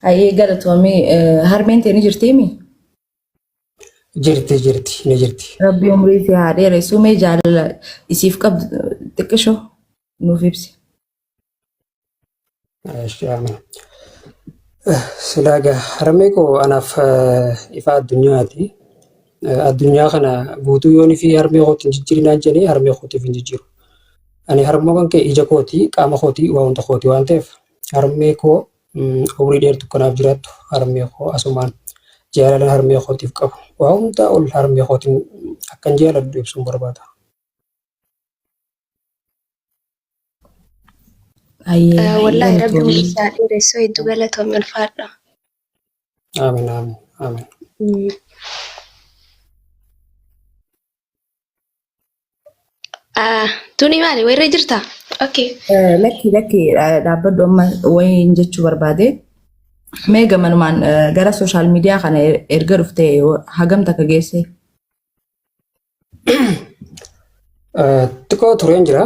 Hayyee galatoomii harmeen tee ni jirtiimi? Jirti jirti ni jirti. Rabbi umrii si haa dheeressu mee jaalala isiif qabdu xiqqisho nuuf ibsi. Eshi, amiin. Silaa egaa harmee koo anaaf ifa addunyaati. Addunyaa kana guutuu yoon fi harmee kootti hin jijjiirinaan jedhee harmee kootiif hin jijjiiru. Ani harmoo kan kee ija kooti, qaama kooti, waa hunda kooti waan ta'eef harmee koo umrii dheertu kanaaf jiraattu harmee koo asumaan jaalala harmee kootiif qabu waa hundaa ol harmee kootiin akkan jaaladhu ibsuun barbaada. Hayyee hayyee Wallaahi rabbi galatoomii. umrii isaa dheeressu hedduu galatoomi ulfaadha. Amiin amiin amiin. Ah, Tuni maali? Wayirra jirta? Okay. Lakki lakki dhaabbadhu amma wayiin jechuu barbaade. Mee gamanumaan gara sooshaal miidiyaa kana erga dhufte hagam takka geesse? Xiqqoo tureen jira.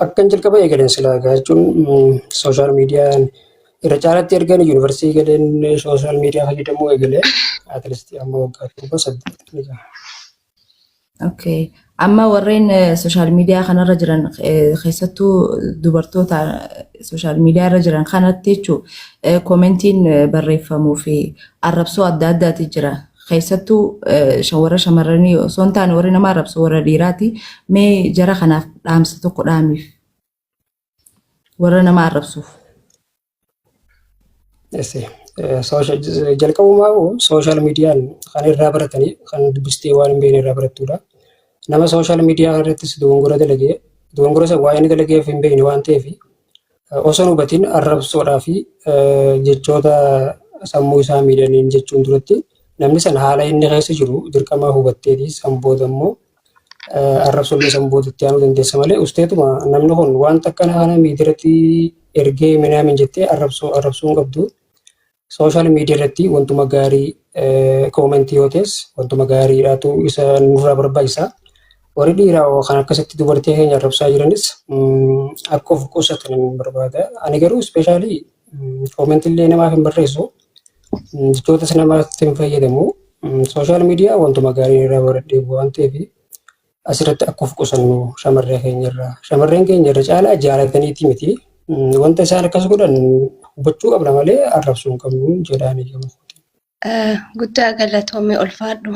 Akkan jalqaba eegaleen silaa egaa jechuun sooshaal miidiyaan irra caalatti ergan yuunivarsiitii galeen sooshaal miidiyaa fayyadamuu eegalee atleast amma waggaa 7 8 ni gaha. Okay. Amma warreen sooshaal miidiyaa kanarra jiran keessattuu dubartoota sooshaal miidiyaa irra jiran kanatti jechuun komentiin barreeffamuu fi arrabsoo adda addaati jira. Keessattuu warra shamarranii osoo hin taane warri nama arrabsu warra dhiiraati. Mee jara kanaaf dhaamsa tokko dhaamiif warra nama arrabsuuf. Jalqabumaa sooshaal miidiyaan kan irraa baratanii kan dubbistee waan hin beekne irraa barattudha. Nama sooshaal miidiyaa irrattis dogongora dalagee dogongora isa waa'ee inni dalageef hin beekne waan ta'eef osoo hin hubatin arrabsoodhaa fi jechoota sammuu isaa miidhaniin jechuun duratti namni sana haala inni keessa jiru dirqama hubatteeti san booda immoo arrabsollee san booda itti aanuu dandeessa malee usteetuma namni kun wanta akkana kana miidiyaatti ergee minaamin jettee arrabsoo arrabsuu hin qabdu. Sooshaal miidiyaa irratti wantuma gaarii koomentii yoo ta'es wantuma gaariidhaatu isa nurraa barbaachisa. Warri dhiiraa kan akkasitti dubartii keenya arrabsaa jiranis akka of qusatan hin barbaada. Ani garuu ispeeshaalii koomentii illee namaaf hin barreessu. Jechootas namaatti hin fayyadamu. Sooshaal miidiyaa wantuma gaarii irraa baradhee waan ta'eef asirratti akka of qusannu shamarree keenya irraa. Shamarreen keenya irra caalaa jaalataniiti miti. Wanta isaan akkas godhan hubachuu qabna malee arrabsuu hin qabnu jedhaanii gama kootiin. Guddaa galatoomi ulfaadhu.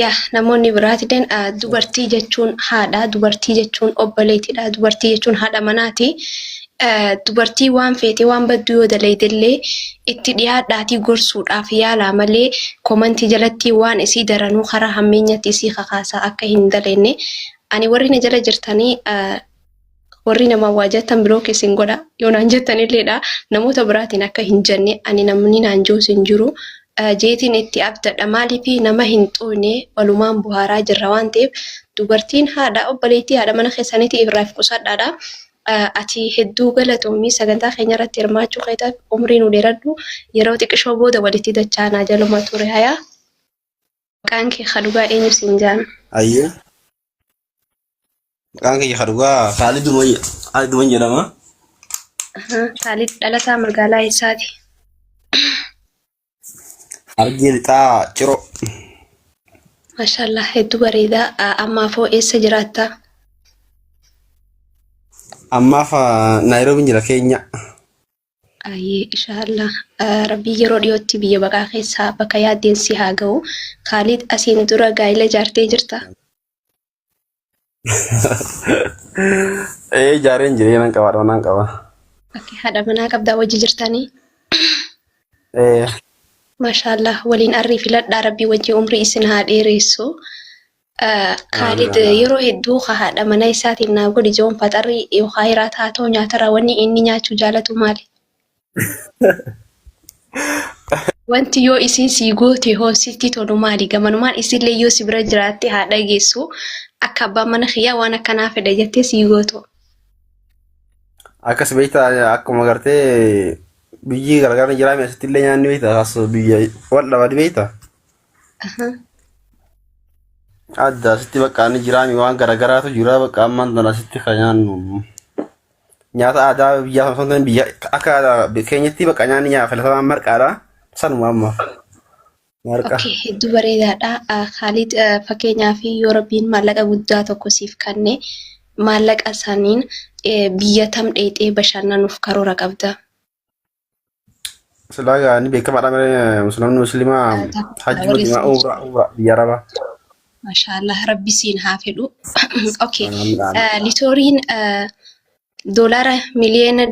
Yaa namoonni biraatilleen dubartii jechuun haadha, dubartii jechuun obboleettiidha, dubartii jechuun haadha manaati. Dubartii waan feete waan badduu yoo dalaydellee itti dhiyaadhaatii gorsuudhaaf yaalaa malee komantii jalatti waan isii daranuu karaa hammeenyatti isii kakaasaa akka hin dalagne. Ani warri na jala jirtanii warri namaan waa jettan bilook isin godha yoo naan jettanilleedha namoota biraatiin akka hin jenne ani namni naan jiruus hin jiru jeetiin itti abdadha maaliif nama hin xuune walumaan buhaaraa jirra waan ta'eef dubartiin haadha obboleettii haadha mana keessaniitii irraa of qusadhaadha. Ati hedduu galatoomii sagantaa keenya irratti hirmaachuu keetiif umrii nu dheeradhu yeroo xiqishoo booda walitti dachaanaa jaluma ture hayaa. Maqaan kee ka dhugaa eenyu siin jaan? Ayyee. Maqaan kiyya ka dhugaa Khaaliduman jedhama. Khaalid dhalataa magaalaa eessaati? Harargee Lixaa Ciroo. Maashaallah hedduu bareeda. Ammaafoo eessa jiraatta? Ammaaf Naayiroobiin jira Keenya. Ayyee inshaallah rabbii yeroo dhiyootti biyya baqaa keessaa bakka yaaddeen si haa ga'u. Khaalid asiin dura gaa'ila ijaartee jirta? Ee ijaareen jira nan qaba nan qaba. Bakki haadha manaa qabdaa wajji jirtanii? Ee Maashaallah waliin arrii filadhaa rabbii wajji umrii isin haa dheeressu. Kaalid yeroo hedduu ka haadha mana isaatiin naa godhi joon faxarri yookaan hiraata haa ta'u nyaatarraa wanni inni nyaachuu jaalatu maali? Wanti yoo isiin sii goote hoo sitti tolu maali? Gamanumaan isillee yoo si bira jiraatte haa dhageessu akka abbaan mana kiyyaa waan akkanaa fedha jettee sii gootu. Akkas beektaa akkuma gartee biyyi garagaraa ni jiraa asitti illee nyaanni beektaa as biyya wal dhabadi beektaa. Adda asitti bakka inni jiraami waan garagaraatu jira bakka ammaan tana asitti kan nyaannu. Nyaata aadaa biyyaa osoo hin ta'in biyya akka keenyatti bakka nyaanni nyaata filatamaan marqaadha. Sanuma amma. Marqa. Okay, hedduu bareedaadha. Khaalid, fakkeenyaaf yoo Rabbiin maallaqa guddaa tokko siif kenne, maallaqa saniin biyya tam dheexee bashannanuuf karoora qabda? Silaa gaa inni beekamaadha malee musliimni musliimaa hajji Warri madiinaa isin umraa umraa biyya arabaa. Mashaallah, Rabbi siin haa fedhu. Okay. Amiin amiin. Liitooriin doolaara 100 miliyoona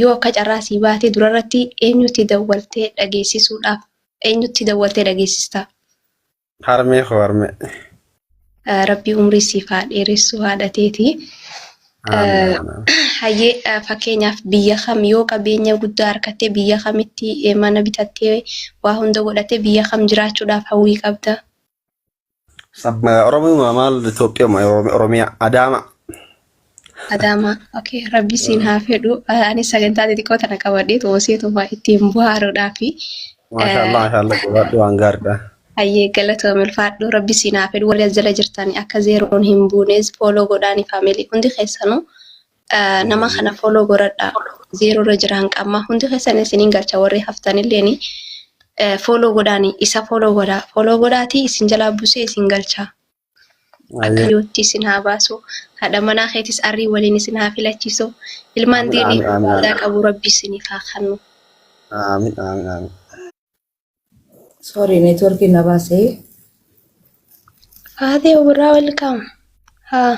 yoo akka carraa sii baate, durarratti eenyutti dawwaltee dhageessisuudhaaf, eenyutti dawwaltee dhageessista? Harmee koo, harmee. Rabbi umrii siif haa dheeressu haadha teeti. Amiin amiin. Hayyee, fakkeenyaaf biyya kam, yoo qabeenya guddaa harkattee, biyya kamitti mana bitattee, waa hunda godhattee, biyya kam jiraachuudhaaf hawwii qabda? Oromoo maal, Itoophiyaa, Oromiyaa, Adaama. Adaama. Okay, Rabbi siin haa fedhu. Anis sagantaa xixiqqoo tana qabadhee tooseetuma ittiin bohaaruudhaafi. Maashaallah, maashaallah, jabaadhu, waan gaariidha. Hayyee, galatoom, ulfaadhu. Rabbi siin haa fedhu. Warri as jala jirtan akka zeeroon hin buunes follow godhaani. Family hundi keessanuu nama kana follow godhadha. Zeeroo irra jiran qamma hundi keessan isiniin galcha. Warri haftanilleeni follow godhaani, isa follow godhaa. Follow godhaatii isin jalaa busee isin galcha. Akka dhiyootti isin haa baasu. Haadha manaa keetis arrii waliin isin haa filachiisu. Ilmaan Amiin diinii amiin amiin aadaa qabu Rabbi isiniif haa kennu. Amiin amiin amiin. Sorry, networkiin na baasee. Faatee Obirraa, welcome. Haa.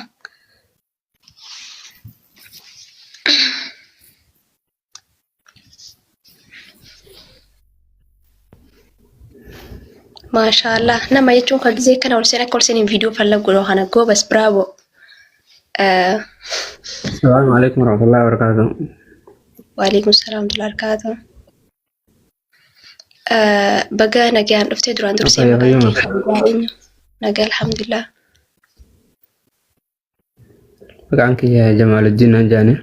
Maashaallah, nama jechuun kan gisee kana ol seen akka ol seeniin viidiyoo falla godhoo kana, goobas, bravo. Assalamu alaikum warahmatullahi wabarakatuh. Waalaikum salaam wa barakaatuh. Baga nagaan dhuftee. Duraan dursee Fayyaa maqaan fayyuma. kee kan dhugaa eenyu? Nagaa, alhamdulillah. Maqaan kiyya Jamaaluddin naan jedhani.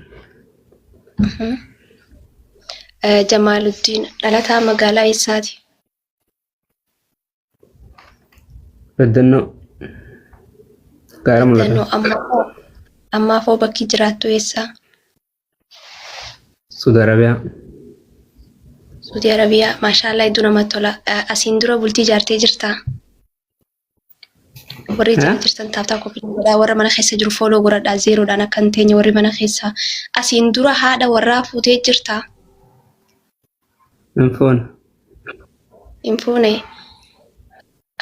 Jamaaluddin dhalataa magaalaa eessaati? Baddannoo, gaara mul'ata. Dannoo. Ammaafoo bakki jiraattu eessaa? Saudi Arabiyaa. Saudi Arabiyaa, maashaallah, hedduu namatti tola. Asiin dura bultii ijaartee jirtaa? Warri jala jirtan tap tap copy godhaa, warra mana keessa jiru follow godhadhaa, zeeroodhaan akka hin teenye warri mana keessa. Asiin dura haadha warraa fuutee jirtaa? Hin fuune. Hin fuune.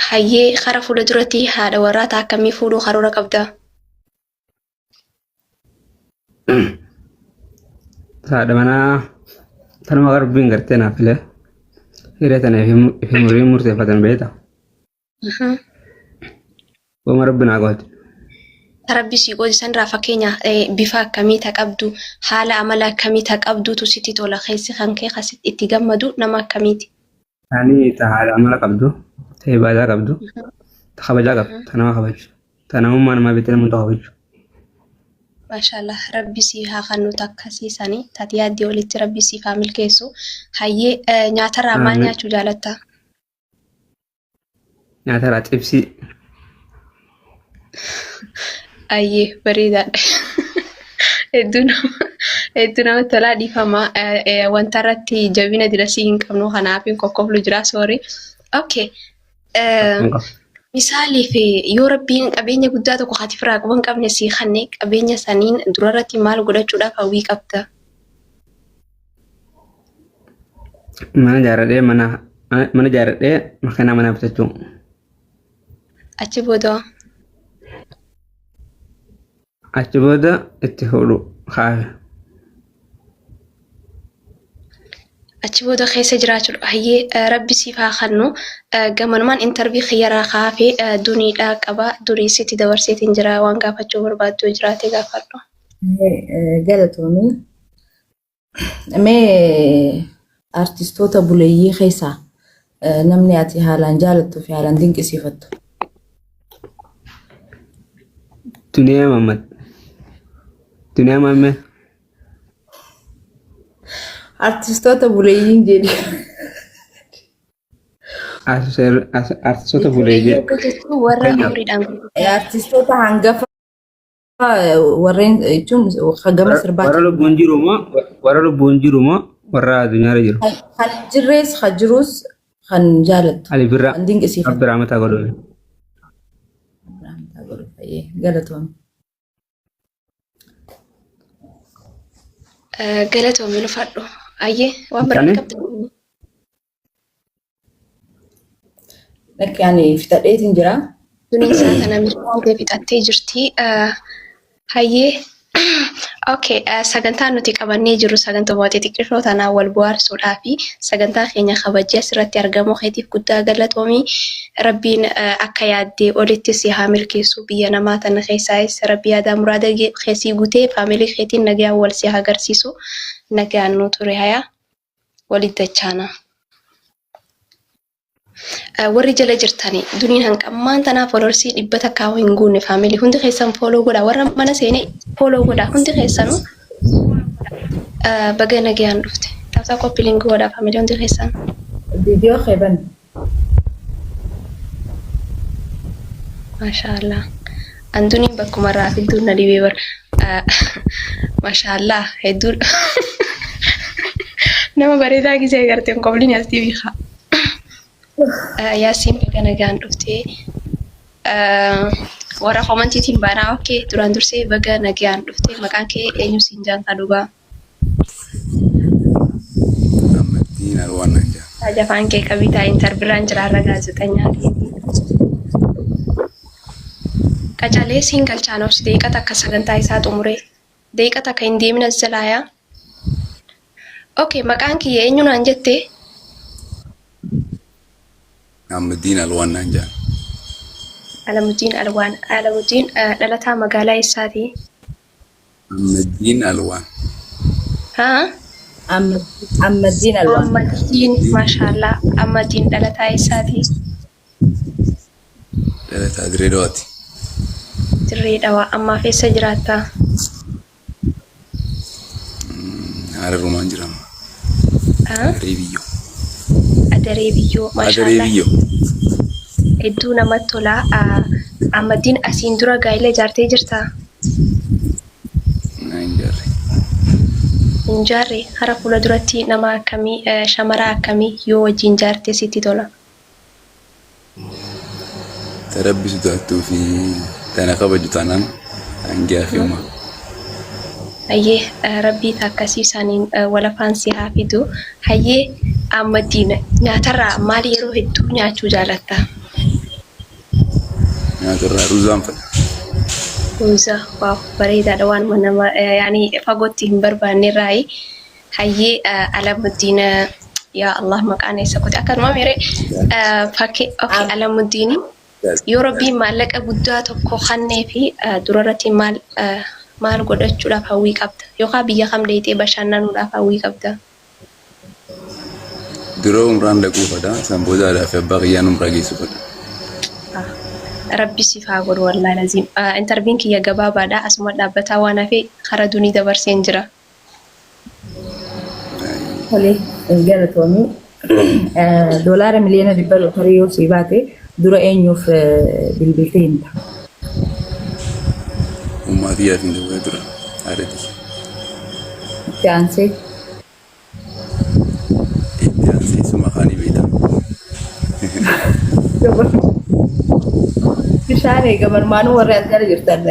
Hayyee, kara fuula duratti haadha warraa ta'a akkamii fuudhuu karoora qabdaa? Haadha manaa tanuma Rabbiin gartee naaf filee hiree tana ifi murii murteeffatan beekta. Wama Rabbi naa qooti. Rabbi sii qoodi sanirraa, fakkeenya bifa akkamii ta qabdu, haala amala akkamii ta qabdutu sitti tola, keessi kan kee kasitti itti gammadu nama akkamiiti? Ani ta haala amala qabdu, ta ibaadaa qabdu, ta kabajaa qabdu, ta nama kabaju, ta namummaa namaa beektee nama kabaju. Maashaallah, Rabbi sii haa kennu takkasiisanii tati yaaddii olitti Rabbi siif haa milkeessu. Hayyee, nyaatarraa maal Amiin. nyaachuu jaalatta? Nyaatarraa xibsii. Ayyee, bareedaadha. Hedduu namatti tolaa. Dhiifama, wanta irratti jabina dilasii hin qabnu, kanaaf hin kokkoflu jira, sorry. Okay. Misaaliif yoo Rabbiin qabeenya guddaa tokko ati firaa quba hin qabne sii kenne, qabeenya saniin durarratti maal godhachuudhaaf hawwii qabda? Mana ijaarradhee, mana ijaarradhee, makiinaa manaa bitachuu. Achi booda? Achi booda itti fuudhu kaafe. Achi booda keessa jiraachuudha. Hayyee, Rabbi siif haa kennu. Gamanumaan interview kiyyaraa kaafee duniidhaa qaba. Durii sitti dabarseetiin jira, waan gaafachuu barbaaddu yoo jiraate gaafadhu. Galatoomii. Mee artistoota buleeyyii keessaa namni ati haalaan jaalattuu fi haalaan dinqisiifattu? Duniyaa Mammad. Duniyaa Mammee. Artistoota buleeyyiin jedhi. Artistoota Buleeyyii buleeyyii. jechuun warra umriidhaan gurguddaa. Artistoota hangafa. Warreen jechuun gama Warra sirbaatiin lubbuun jiru moo warra lubbuun jiru moo warra addunyaarra jiru? Kan hin jirrees kan jirus kan jaalattu. Ali Birraa. Kan dinqisiifattu. Rabbi rahmataa godhuun. Galatoomii. Galatoomii ulfaadhu. Ayyee waan biraa Isaanii? qabda. Lakki ani fixadheetiin jira. Duniin isaa tana milkaa'ee fixattee jirti. Hayyee. Okay, sagantaan nuti qabannee jirru sagantaa xixiqqoo tanaan wal bohaarsuudhaa fi sagantaa keenya kabajee asirratti argamuu keetiif guddaa galatoomii. Rabbiin akka yaaddee olitti si haa milkeessu biyya namaa tana keessaayis Rabbi yaadaa muraada keessii guutee faamilii keetiin nagaan wal si haa agarsiisu. Nagaan nuu ture hayaa walitti dachaana. Warri jala jirtani duniin hanqammaan tanaa followersii 100 hin guunne faamilii hundi keessan follow godha warra mana seene follow godha hundi keessanuu baga nagayaan dhufte tap tap copy link godha faamilii hundi keessan. Viidiyoo kee bani. Maashaa Allah. An duniin bakkuma irraa fidduun na dhibee bar. Maashaa Allah hedduu nama bareedaa gisee agarteen qobliin as dibiikaa. Yaasiin baga nagaan dhuftee. Warra komantiitiin baanaa okkee duraan dursee baga nagaan dhuftee maqaan kee eenyu siin jaan kaa dhugaa. Ammattiin Alwaan naan jaa. Afaan kee qabii taa'e intarvirraan jira har'a gaazexanyaa keetii. Qacalee siin galchaan obsi daqiiqa takka sagantaa isaa xumuree. Daqiiqa takka hin deemin as jalaayaa. Okay, maqaan kiyya eenyu naan jette? Ahmaddiin Alwaan naan jaan. Alamuddiin Alwaan. Alamuddiin dhalataa magaalaa eessaati? Ahmaddiin Alwaan. Haa? Ahmaddiin Alwaan. Ahmaddiin, maashaallah. Ahmaddiin dhalataa eessaati? Dhalataa Dirree Dawaati. Dirree Dhawaa. Ammaaf eessa jiraattaa? Hararumaan jira amma. Adaree Biyyoo. Adaree Biyyoo. Adaree Maashaallah. Biyyoo. Hedduu namatti tola. Ahmaddiin asiin dura gaa'ela ijaartee jirtaa? Na hin jaarre. Hin jaarre. Hara fuula duratti nama akkamii, shamara akkamii yoo wajjin jaarte sitti tola? Ta Rabbi sodaattuu fi tana kabaju taanaan hangi hafe homaa. Hayyee Rabbii ta akkasii saniin wal afaan si haa fidu. Hayyee Ahmaddiin nyaatarraa maal yeroo hedduu nyaachuu jaalatta? Nyaatarraa ruuzaan fedha. Ruuza waaw bareedaadha waanuma nama yaani fagootti hin barbaanne irraayi. Hayyee Alamuddiin yaa Allah maqaan eessa kote akkanuma mere fakkii okay Alamuddiin yoo rabbiin maallaqa guddaa tokko kannee fi durarratti maal maal godhachuudhaaf hawwii qabda yookaan biyya kam deeytee bashannanuudhaaf hawwii qabda. Dura umraan dhaquu fedha. San booda haadhaa fi abbaa kiyyaan umraa geessuu fedha. Rabbi siif haa godhu wallaahi laziim. Intarviin kiyya gabaabaadha asuma dhaabbataa waan hafe kara dunii dabarseen jira. Tole galatoomii. Doolaara 100,000,000 lootarii yoo sii baate dura eenyuuf bilbiltee himta? Ummaa tiyyaaf hin dawwala dura haadha tiyya. Itti aansee. Itti aansee suma kaanii beekta. Bishaan eega marmaanuu warri as jala jirtan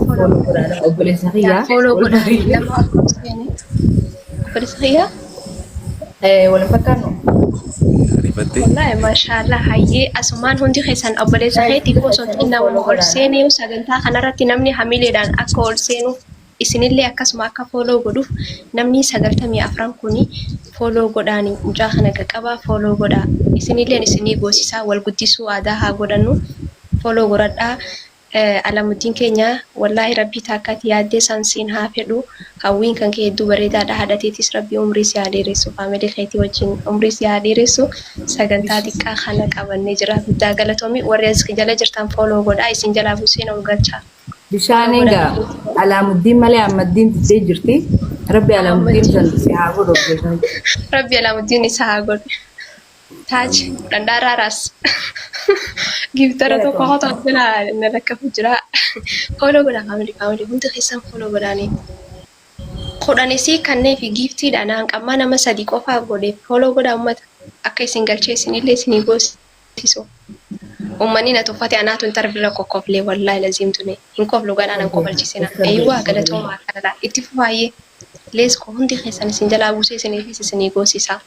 follow godhaa obboleessa kiyyaa. Follow godhaa nama afur seene. Obboleessa kiyyaa. Wal hin fakkaannu. Ariifattee. Wallaahi maashaallah hayyee asumaan hundi keessan obboleessa keetiif osoo hin ta'in nama ol seenee sagantaa kanarratti namni hamileedhaan akka ol seenuuf isinillee akkasuma akka follow godhuuf namni 94n kuni follow godhaani mucaa kana qaqabaa follow godhaa isinilleen isinii goosisaa wal guddisuu aadaa haa godhannu follow godhadhaa Alamuddiin keenya wallaahi rabbii taakka ati yaaddee san siin haa fedhu hawwiin kan kee hedduu bareedaadha haadha teetiis rabbii umrii si haa dheeressu family keetii wajjin umrii si haa dheeressu sagantaa xiqqaa kana qabannee jira guddaa galatoomi warri as jala jirtan follow godhaa isin jalaa buseen ol galchaa. Bishaan egaa Alaamuddiin malee Ahmaddiin diddee jirti. Rabbi Alaamuddiin san si haa godhu obboleessa. Rabbi Alaamuddiin isa haa godhu. Taaj dhandhaaraaraas. Giftara tokko qofa bira na lakkafu jira. Follow godhaa, family, family hundi keessan follow godhaanii. 10 isii kannee fi giftiidha naan qammaa nama sadii qofaaf godhe. Follow godhaa uummata, akka isin galchee isinillee isinii goosisu. Uummanni na tuffate, anaatu hin tarbirra kokkoflee, wallaahi laziimtune hin koflu, ganaa nan kofalchisina. Eeyyuu, galatoomaa, kanadha itti fufaayyee. Let's go, hundi keessan isin jalaa buusee isiniifis isinii goosisa.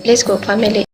Let's go, family.